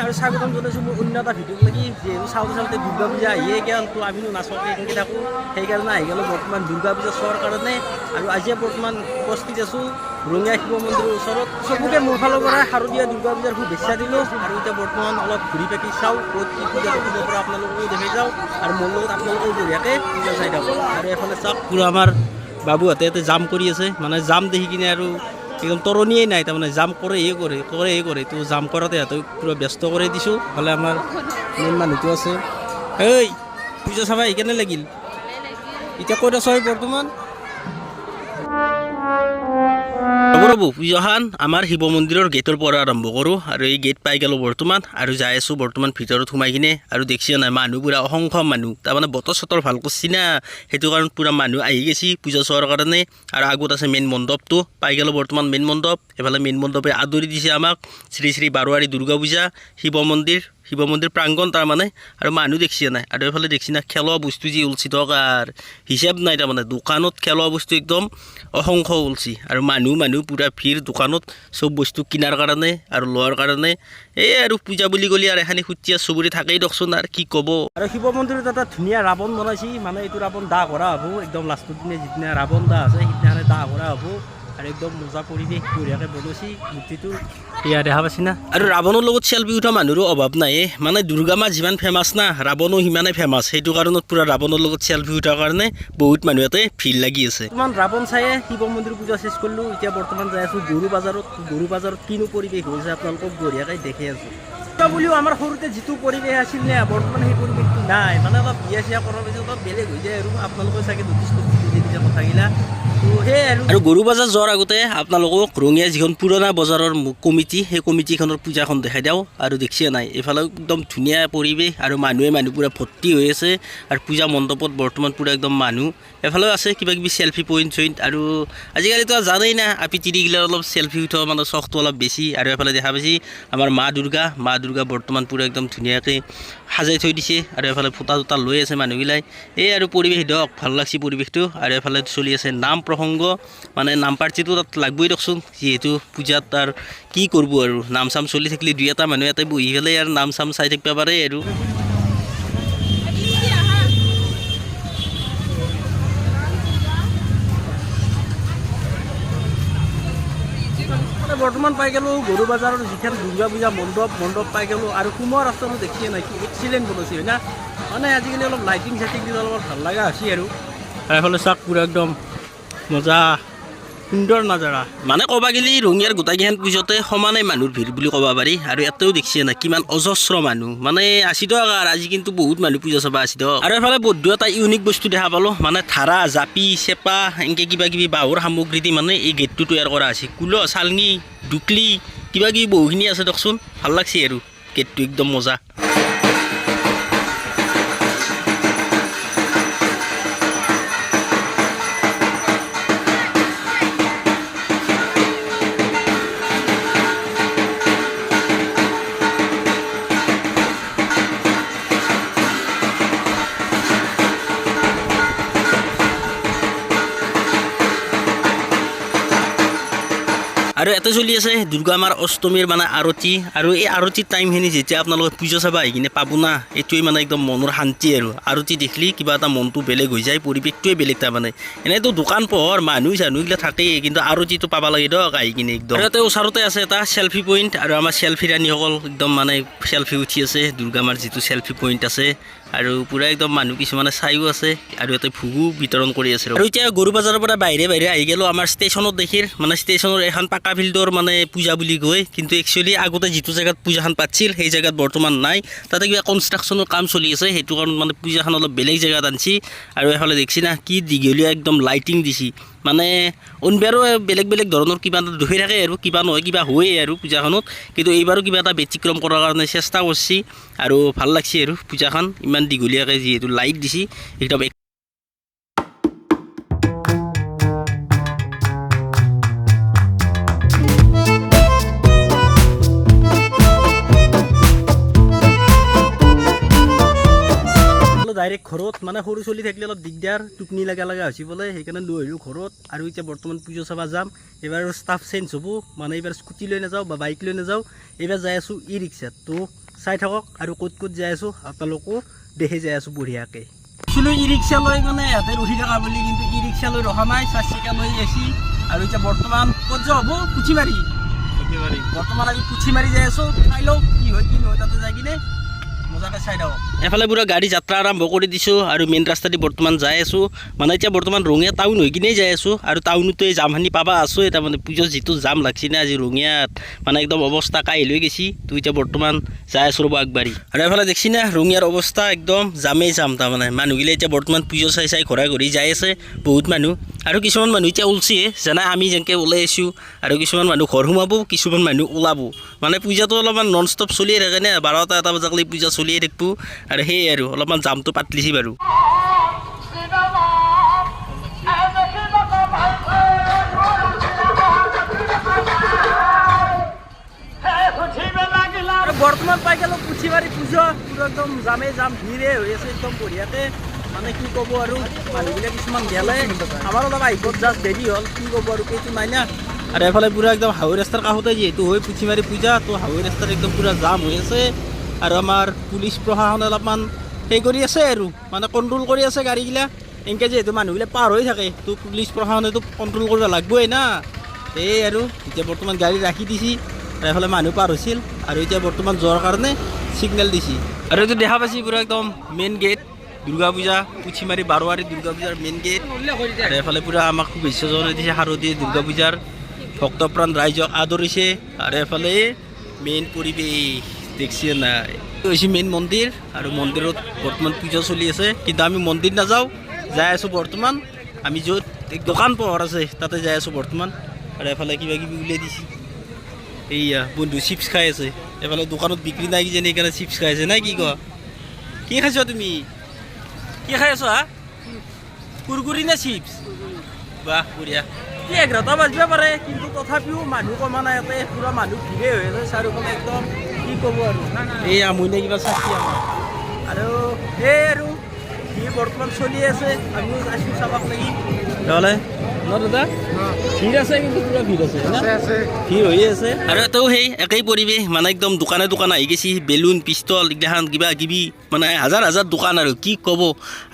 আৰু স্বাগতম জনাইছোঁ মোৰ অন্য এটা ভিডিঅ'ক লাগি। যিহেতু চাওঁতে চাওঁতে দুৰ্গা পূজা আহিয়ে গ'ল, তো আমিনো নাচোৱাকৈ কেনেকৈ থাকোঁ? সেইকাৰণে আহি গ'লোঁ বৰ্তমান দুৰ্গা পূজা চোৱাৰ কাৰণে। আৰু আজিয়ে বৰ্তমান উপস্থিত আছোঁ ৰঙিয়া শিৱ মন্দিৰৰ ওচৰত। চবকে মোৰ ফালৰ পৰা শাৰদীয় দুৰ্গা পূজাৰ শুভেচ্ছা দিলোঁ। আৰু এতিয়া বৰ্তমান অলপ ঘূৰি পাকি চাওঁ, ক'ত কি পূজা দেখিব পৰা আপোনালোককো দেখাই যাওঁ আৰু মোৰ লগত আপোনালোকেও বঢ়িয়াকৈ পূজা চাই থাকক। আৰু এফালে চাওক, পূৰা আমাৰ বাবুহঁতে ইয়াতে জাম কৰি আছে। মানে জাম দেখি কিনে আৰু একদম তৰণিয়েই নাই, তাৰমানে জাম কৰেহে কৰে, কৰেহে কৰে। তো জাম কৰাতে সিহঁতক পূৰা ব্যস্ত কৰি দিছোঁ। ফালে আমাৰ মেইন মানুহটো আছে। এই পূজা চাবা আহি কেনে লাগিল? এতিয়া ক'ত আছ বৰ্তমান? ৰ'ব ৰ'ব, পূজাখন আমাৰ শিৱ মন্দিৰৰ গেটৰ পৰা আৰম্ভ কৰোঁ। আৰু এই গেট পাই গ'লোঁ বৰ্তমান আৰু যাই আছোঁ বৰ্তমান ভিতৰত সোমাই কিনে। আৰু দেখিছে নাই, মানুহ পূৰা অসংখ্য মানুহ। তাৰমানে বতৰ চতৰ ভাল কৰছি না, সেইটো কাৰণত পূৰা মানুহ আহি গেছি পূজা চোৱাৰ কাৰণে। আৰু আগত আছে মেইন মণ্ডপটো, পাই গ'লোঁ বৰ্তমান মেইন মণ্ডপ। এইফালে মেইন মণ্ডপে আদৰি দিছে আমাক, শ্ৰী শ্ৰী বাৰোৱাৰী দুৰ্গা পূজা শিৱ মন্দিৰ, শিৱ মন্দিৰ প্ৰাংগণ তাৰমানে। আৰু মানুহ দেখছি নাই? আৰু এইফালে দেখছি না, খেলোৱা বস্তু যি ওলছি টকাৰ হিচাপ নাই। তাৰমানে দোকানত খেলোৱা বস্তু একদম অসংখ্য ওলছি আৰু মানুহ মানুহ পূৰা ভিৰ দোকানত, চব বস্তু কিনাৰ কাৰণে আৰু লোৱাৰ কাৰণে। এই আৰু পূজা বুলি ক'লে আৰু এখানি সুতীয়া চুবুৰী থাকেই দিয়কচোন, আৰু কি ক'ব। আৰু শিৱ মন্দিৰত এটা ধুনীয়া ৰাৱণ বনাইছি। মানে এইটো ৰাৱণ দাহ কৰা হ'ব একদম লাষ্টৰ দিনা, যিদিনা ৰাৱণ দাহ আছে সিদিনাখনে দাহ কৰা হ'ব। আৰু একদম মজা পৰিৱেশ, বঢ়িয়াকৈ বনাইছি মূৰ্তিটো, এয়া দেখা পাইছি না। আৰু ৰাৱণৰ লগত চেলফি উঠা মানুহৰো অভাৱ নাই। মানে দুৰ্গা মা যিমান ফেমাছ না, ৰাৱণো সিমানে ফেমাছ। সেইটো কাৰণত পূৰা ৰাৱণৰ লগত চেলফি উঠাৰ কাৰণে বহুত মানুহ ইয়াতে ভিৰ লাগি আছে। বৰ্তমান ৰাৱণ চায়ে শিৱ মন্দিৰ পূজা শেষ কৰিলোঁ। এতিয়া বৰ্তমান যাই আছোঁ গৰু বজাৰত। গৰু বজাৰত কিনো পৰিৱেশ হৈছে আপোনালোকক বঢ়িয়াকৈ দেখি আছোঁ। পূজা বুলিও আমাৰ সৰুতে যিটো পৰিৱেশ আছিল নে, বৰ্তমান সেই পৰিৱেশটো নাই। মানে অলপ বিয়া চিয়া কৰাৰ পিছত অলপ বেলেগ হৈ যায়। আৰু আপোনালোকে চাগে নটিচ কৰিছে নিজে নিজে কথাগিলা। তো সেয়াই আৰু। আৰু গৰু বজাৰ যোৱাৰ আগতে আপোনালোকক ৰঙিয়া যিখন পুৰণা বজাৰৰ কমিটি, সেই কমিটিখনৰ পূজাখন দেখাই দিওঁ। আৰু দেখিছে নাই, এইফালে একদম ধুনীয়া পৰিৱেশ আৰু মানুহে মানুহ পূৰা ভৰ্তি হৈ আছে। আৰু পূজা মণ্ডপত বৰ্তমান পূৰা একদম মানুহ। এফালেও আছে কিবা কিবি চেলফি পইণ্ট চইণ্ট। আৰু আজিকালিতো জানেই না, আপি তিৰিগিলাৰ অলপ চেলফি উঠোৱা মানে চখটো অলপ বেছি। আৰু এফালে দেখা পাইছি আমাৰ মা দুৰ্গা, মা দুৰ্গা বৰ্তমান পূৰা একদম ধুনীয়াকৈ সাজাই থৈ দিছে। আৰু এফালে ফোটা চোটা লৈ আছে মানুহগিলাই। এই আৰু পৰিৱেশ দিয়ক, ভাল লাগছে পৰিৱেশটো। আৰু এফালে চলি আছে নাম প্ৰসংগ, মানে নাম পাৰ্টিটো তাত লাগবই দিয়কচোন, যিহেতু পূজাত তাৰ কি কৰিব। আৰু নাম চাম চলি থাকিলে দুই এটা মানুহ ইয়াতে বহি পেলাই আৰু নাম চাম চাই থাকিব পাৰে। আৰু মানে বৰ্তমান পাই গ'লোঁ গৰু বজাৰৰ যিখন দুৰ্গা পূজা মণ্ডপ, মণ্ডপ পাই গ'লোঁ। আৰু সোমোৱা ৰাস্তাটো দেখিয়ে নাই, কি এক্সিলেণ্ট বনাইছে, হয় না? মানে আজিকালি অলপ লাইটিং চাইটিং দিলে অলপ ভাল লগা হৈছে। আৰু এইফালে চাওক, পূৰা একদম মজা সুন্দৰ নাজাৰা। মানে ক'বা গেলি ৰঙিয়াৰ গোটেইকেইখন পূজাতে সমানে মানুহৰ ভিৰ বুলি ক'ব পাৰি। আৰু ইয়াতেও দেখিছে না, কিমান অজস্ৰ মানুহ মানে আছি দিয়ক। আৰু আজি কিন্তু বহুত মানুহ পূজা চাব আছি দিয়ক। আৰু এফালে বৈদ্য এটা ইউনিক বস্তু দেখা পালোঁ, মানে ধাৰা, জাপি, চেপা, এনেকৈ কিবা কিবি বাঁহৰ সামগ্ৰী দি মানে এই গেটটো তৈয়াৰ কৰা হৈছে। কুল, চালনী, ডুকলি, কিবা কিবি বহুখিনি আছে দিয়কচোন। ভাল লাগছে আৰু গেটটো একদম মজা। আৰু ইয়াতে চলি আছে দুৰ্গা মাৰ অষ্টমীৰ মানে আৰতি। আৰু এই আৰতিৰ টাইমখিনি যেতিয়া আপোনালোকে পূজা চাব আহি কিনে পাব না, এইটোৱে মানে একদম মনৰ শান্তি। আৰু আৰতি দেখিলে কিবা এটা মনটো বেলেগ হৈ যায়, পৰিৱেশটোৱে বেলেগ তাৰমানে। এনেইতো দোকান পোহৰ মানুহ চানুহ এইগিলা থাকেই, কিন্তু আৰতিটো পাব লাগে দিয়ক আহি কিনে একদম। আৰু ইয়াতে ওচৰতে আছে এটা চেলফি পইণ্ট। আৰু আমাৰ চেলফি ৰাণীসকল একদম মানে চেলফি উঠি আছে, দুৰ্গা মাৰ যিটো চেলফি পইণ্ট আছে। আৰু পূৰা একদম মানুহ কিছুমানে চাইও আছে আৰু ইয়াতে ভোগো বিতৰণ কৰি আছে। আৰু এতিয়া গৰু বজাৰৰ পৰা বাহিৰে বাহিৰে আহি গ'লোঁ আমাৰ ষ্টেচনত দেখিৰ, মানে ষ্টেচনৰ এখন পাকা ফিল্ডৰ মানে পূজা বুলি কয়। কিন্তু একচুৱেলি আগতে যিটো জেগাত পূজাখন পাতছিল, সেই জেগাত বৰ্তমান নাই। তাতে কিবা কনষ্ট্ৰাকশ্যনৰ কাম চলি আছে, সেইটো কাৰণত মানে পূজাখন অলপ বেলেগ জেগাত আনছি। আৰু এইফালে দেখছি না, কি দীঘলীয়া একদম লাইটিং দিছি। মানে অনবাৰো বেলেগ বেলেগ ধৰণৰ কিবা এটা দেখি থাকে আৰু কিবা নহয় কিবা হয়েই আৰু পূজাখনত, কিন্তু এইবাৰো কিবা এটা ব্যতিক্ৰম কৰাৰ কাৰণে চেষ্টা কৰিছি। আৰু ভাল লাগছে আৰু পূজাখন ইমান দীঘলীয়াকৈ যিহেতু লাইট দিছি একদম। ডাইৰেক্ট ঘৰত, মানে সৰু চলি থাকিলে অলপ দিগদাৰ, টোপনি লগা লগা হৈছে বোলে, সেইকাৰণে লৈ আহিলোঁ ঘৰত। আৰু এতিয়া বৰ্তমান পূজা চাব যাম। এইবাৰ ষ্টাফ চেঞ্জ হ'ব, মানে এইবাৰ স্কুটি লৈ নাযাওঁ বা বাইক লৈ নাযাওঁ, এইবাৰ যাই আছোঁ ই ৰিক্সাত। তো চাই থাকক আৰু ক'ত ক'ত যাই আছোঁ আপোনালোকো দেখি যাই আছোঁ বঢ়িয়াকৈ। কৈছিলোঁ ই ৰিক্সা লৈ মানে ইয়াতে ৰখি থকা বুলি, কিন্তু ই ৰিক্সা লৈ ৰখা নাই, চাৰিচকীয়া লৈ আহিছি। আৰু এতিয়া বৰ্তমান ক'ত যোৱা হ'ব? পুঠিমাৰি। বৰ্তমান আমি পুঠিমাৰি যাই আছোঁ। চাই লওঁ কি হয় কি নহয়, তাতে যাই কিনে মজাকে চাই থাকক। এফালে পুৰা গাড়ী যাত্ৰা আৰম্ভ কৰি দিছোঁ আৰু মেইন ৰাস্তা দি বৰ্তমান যাই আছোঁ। মানে এতিয়া বৰ্তমান ৰঙিয়া টাউন হৈ কিনে যাই আছোঁ আৰু টাউনতে জামখিনি পাবা আছোঁ। তাৰমানে পুজোৰ যিটো জাম লাগছি না আজি ৰঙিয়াত, মানে একদম অৱস্থা কাহিল হৈ গৈছি। তো এতিয়া বৰ্তমান যাই আছোঁ ৰ'ব আগবাঢ়ি। আৰু এফালে দেখছি না ৰঙিয়াৰ অৱস্থা একদম জামেই জাম। তাৰমানে মানুহগিলা এতিয়া বৰ্তমান পুজো চাই চাই ঘৰা ঘৰি যাই আছে বহুত মানুহ। আৰু কিছুমান মানুহ এতিয়া ওলছে, যেনে আমি যেনেকৈ ওলাই আহিছোঁ। আৰু কিছুমান মানুহ ঘৰ সোমাব, কিছুমান মানুহ ওলাব। মানে পূজাটো অলপমান নন ষ্টপ চলিয়ে থাকে নে, 12টা 1টা বজালৈ পূজা চলিয়ে থাকিব। আৰু সেয়ে আৰু অলপমান জামটো পাতলিছি বাৰু। আৰু বৰ্তমান পাই গ'লো পুঠিমাৰী পূজা। পুৰা একদম জামে জাম, ভিৰে হৈ আছে একদম বঢ়িয়াকে। মানে কি ক'ব আৰু, মানুহবিলাক কিছুমান গেলে, আমাৰ অলপ আহিব জাষ্ট দেৰি হ'ল, কি ক'ব আৰু, সেইটো নাই না। আৰু এফালে পুৰা একদম হাৱৈ ৰাস্তাৰ কাষতে যিহেতু হয় পুঠিমাৰী পূজা, তো হাৱৈ ৰাস্তাত একদম পুৰা জাম হৈ আছে। আৰু আমাৰ পুলিচ প্ৰশাসনে অলপমান সেই কৰি আছে আৰু মানে কণ্ট্ৰল কৰি আছে গাড়ীগিলা। এনেকৈ যিহেতু মানুহবিলাক পাৰ হৈ থাকে, তো পুলিচ প্ৰশাসনেতো কণ্ট্ৰল কৰিব লাগিবই না। এই আৰু এতিয়া বৰ্তমান গাড়ী ৰাখি দিছি। আৰু এফালে মানুহ পাৰ হৈছিল আৰু এতিয়া বৰ্তমান যোৱাৰ কাৰণে ছিগনেল দিছি। আৰু এইটো দেখা পাইছি পুৰা একদম মেইন গেট দুৰ্গা পূজা, পুঠিমাৰী বাৰোৱাৰী দুৰ্গা পূজাৰ মেইন গেট। আৰু এফালে পুৰা আমাক শুভেচ্ছা জনাই দিছে, শাৰদীয় দুৰ্গা পূজাৰ ভক্তপ্ৰাণ ৰাইজক আদৰিছে। আৰু এফালে মেইন পৰিৱেশ দেখছি নাই, এইটো হৈছে মেইন মন্দিৰ। আৰু মন্দিৰত বৰ্তমান পূজা চলি আছে, কিন্তু আমি মন্দিৰ নাযাওঁ, যাই আছোঁ বৰ্তমান আমি য'ত এক দোকান পোহৰ আছে তাতে যাই আছোঁ বৰ্তমান। আৰু এফালে কিবা কিবি উলিয়াই দিছে। এইয়া বন্ধু চিপছ খাই আছে। এফালে দোকানত বিক্ৰী নাই কিজানি, সেইকাৰণে চিপছ খাই আছে নাই কি ক। কি খাইছ তুমি? কি খাই আছ? হা, কুৰকুৰি নে চিপছ? বাহ বঢ়িয়া। কি 11টা বাজিব পাৰে, কিন্তু তথাপিও মানুহ কমা নাই ইয়াতে, পুৰা মানুহ ভিৰে হৈ আছে চাৰিওফালে একদম, কি ক'ব আৰু। এই আমৈনে কিবা চাকি আমাৰ। আৰু এই আৰু ভিৰ বৰ্তমান চলি আছে, আমিও আছোঁ চাবাক লাগি। নহ'লে ন দাদা, ভিৰ আছে কিন্তু পুৰা ভিৰ আছে না, ভিৰ হৈয়ে আছে। আৰু এটাও সেই একেই পৰিৱেশ, মানে একদম দোকানে দোকান আহি গৈছে, বেলুন পিষ্টল এইগিলাখান কিবা কিবি, মানে হাজাৰ হাজাৰ দোকান আৰু কি ক'ব।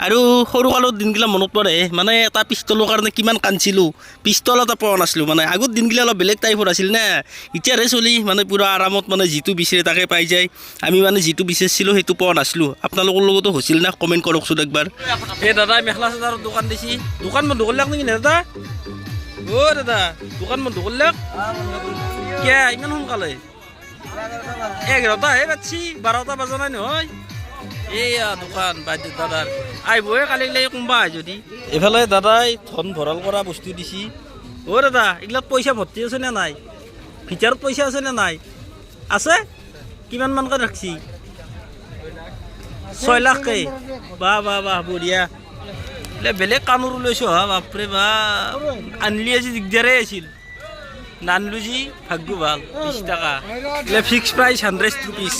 আৰু সৰুকালৰ দিনগিলা মনত পৰে, মানে এটা পিষ্টলৰ কাৰণে কিমান কান্দছিলোঁ, পিষ্টল এটা পোৱা নাছিলোঁ। মানে আগৰ দিনগিলা অলপ বেলেগ টাইপৰ আছিল না, এতিয়াৰে চলি মানে পূৰা আৰামত মানে যিটো বিচাৰে তাকে পাই যায়। আমি মানে যিটো বিচাৰিছিলোঁ সেইটো পোৱা নাছিলোঁ। আপোনালোকৰ লগতো হৈছিল না? কমেণ্ট কৰকচোন একবাৰ। এই দাদাই মেখেলা চাদৰৰ দোকান দিছি, দোকান বন্ধ কৰিলাক নেকি দাদা? অ' দাদা, দোকান বন্ধ কৰিলাক কিয়া ইমান সোনকালে? 11টাহে বাজছি, 12টা বাজা নাই নহয়। এইয়া দোকান বাইদেউ দাদাৰ, আহিবহে কালি লাগি কোনোবা আহে যদি। এইফালে দাদাই ধন ভঁৰাল কৰা বস্তু দিছি। অ' দাদা, এইগিলাত পইচা ভৰ্তি আছে নে নাই? ভিতৰত পইচা আছে নে নাই? আছে। কিমান মানকৈ ৰাখছি? 6 লাখকৈ। বাহ বাহ বাহ, বঢ়িয়া। এইবিলাক বেলেগ কামোৰ লৈছোঁ হা, বাপৰে বাপ। আনলি আজি দিগদাৰে আছিল, নানলো যি ভাগ্য ভাল। 20 টকা এইবিলাক fix price, 100 rupees,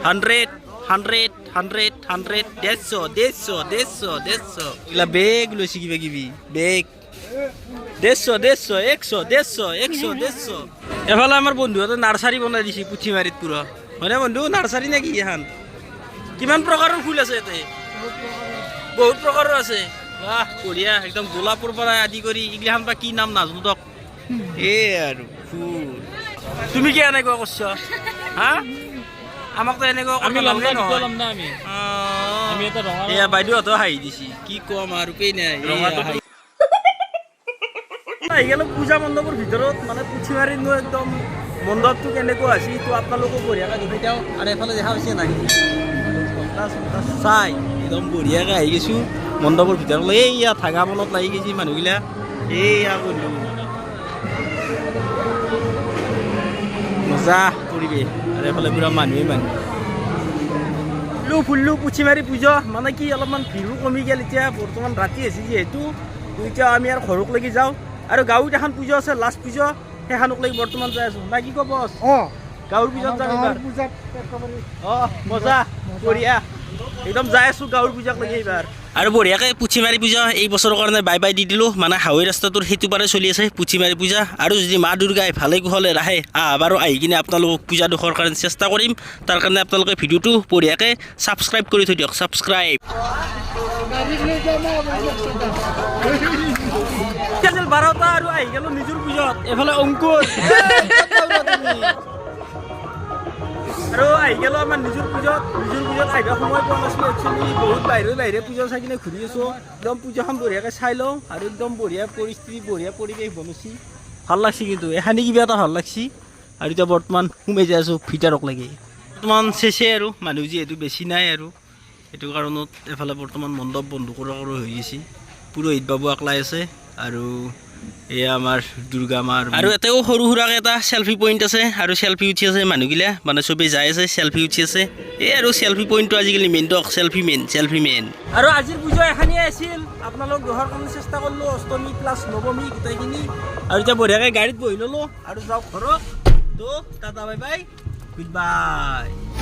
100 100 100 100, 150 150 150 150। এইগিলা বেগ লৈছে, কিবা কিবি বেগ, 150 150 100 150 100 150। এফালে আমাৰ বন্ধুহঁতে নাৰ্চাৰী বনাই দিছে পুঠিমাৰীত পুৰা, হয়নে বন্ধু? নাৰ্চাৰী নে কি এখন? কিমান প্ৰকাৰৰ ফুল আছে ইয়াতে? বহুত প্ৰকাৰৰ আছে। বাহ বঢ়িয়া, একদম গোলাপৰ পৰা আদি কৰি এইগিলাখান বা কি নাম নাজানো তক। এই আৰু ফুল। তুমি কি এনেকুৱা কৰছ হা? আমাকতো এনেকুৱা আমি কৰিব ল'ম নালাগে না, নহয়। দুটা ল'ম না আমি। আমি এটা ৰঙা। এয়া বাইদেউহঁতেও হাঁহি দিছি, কি ক'ম আৰু, কেই নাই। ৰঙাটো। আহি গ'লো পূজা মণ্ডপৰ ভিতৰত। মানে পুঠিমাৰীনো একদম মণ্ডপটো কেনেকুৱা হৈছে সেইটো আপোনালোকো বঢ়িয়াকৈ দেখি দিওঁ। আৰু এফালে দেখা পাইছে নাই ঘণ্টা চণ্টা চাই একদম বঢ়িয়াকৈ আহি গৈছোঁ মণ্ডপৰ ভিতৰলৈ। এইয়া ঠাগা মনত লাগি গৈছে মানুহগিলা। এইয়া বন্ধু মজা পৰিৱেশ। আৰু এফালে পুৰা মানুহে মানুহ। ফুল্লু ফুল্লু পুঠিমাৰী পূজা, মানে কি অলপমান ভিৰো কমি গ'ল এতিয়া বৰ্তমান, ৰাতি হৈছে যিহেতু। এতিয়া আমি আৰু ঘৰক লাগি যাওঁ। আৰু গাঁৱত এখন পূজা আছে, লাষ্ট পূজা, সেইখনক লাগি বৰ্তমান যাই আছোঁ। নাই কি ক'ব? গাঁৱৰ পূজাত যাম এইবাৰ। পূজাত একেবাৰে। অঁ, মজা, বঢ়িয়া, একদম যাই আছোঁ গাঁৱৰ পূজাক লাগি এইবাৰ। আৰু বঢ়িয়াকৈ পুঠিমাৰী পূজা এই বছৰৰ কাৰণে বাই বাই the দিলোঁ। মানে হাৱৈ ৰাস্তাটোৰ সেইটো পাৰে চলি আছে পুঠিমাৰী পূজা। আৰু যদি মা দুৰ্গাই ভালে কুশলে ৰাখে, আহ বাৰু আহি কিনে আপোনালোকক পূজা দুখৰ কাৰণে চেষ্টা কৰিম। তাৰ কাৰণে আপোনালোকে ভিডিঅ'টো বঢ়িয়াকৈ ছাবস্ক্ৰাইব কৰি থৈ দিয়ক, ছাবস্ক্ৰাইব। 12টা আৰু আহি গ'লো নিজৰ পূজাত। এইফালে অংকুৰ আৰু আহি গ'লো আমাৰ নিজৰ পূজাত। নিজৰ পূজাত আহিব সময় পোৱা নাছিলোঁ একচুৱেলি। বহুত বাহিৰে বাহিৰে পূজা চাই কিনে ঘূৰি আছোঁ। একদম পূজাখন বঢ়িয়াকৈ চাই লওঁ আৰু একদম বঢ়িয়া পৰিস্থিতি, বঢ়িয়া পৰিৱেশ বনাইছি, ভাল লাগছি। কিন্তু এখানি কিবা এটা ভাল লাগছি। আৰু এতিয়া বৰ্তমান সোমাই যাই আছোঁ ভিতৰক লাগি। বৰ্তমান চেচে আৰু মানুহ যিহেতু বেছি নাই আৰু সেইটো কাৰণত এফালে বৰ্তমান মণ্ডপ বন্ধ কৰা কৰা হৈ গৈছে। পুৰোহিত বাবু আকলাই আছে আৰু এয়া আমাৰ দুৰ্গা মাৰ। আৰু ইয়াতেও সৰু সুৰাকৈ এটা চেলফি পইণ্ট আছে আৰু চেলফি উঠি আছে মানুহগিলা। মানে চবেই যাই আছে, চেলফি উঠি আছে। এই আৰু চেলফি পইণ্টটো আজিকালি মেইন দক, চেলফি মেইন, চেলফি মেইন। আৰু আজিৰ পূজা এখনিয়ে আছিল। আপোনালোক দহাৰ কাৰণে চেষ্টা কৰিলোঁ, অষ্টমী প্লাছ নৱমী গোটেইখিনি। আৰু এতিয়া বঢ়িয়াকৈ গাড়ীত বহি ল'লোঁ আৰু যাওক ঘৰত। তো tata, bye bye, good bye.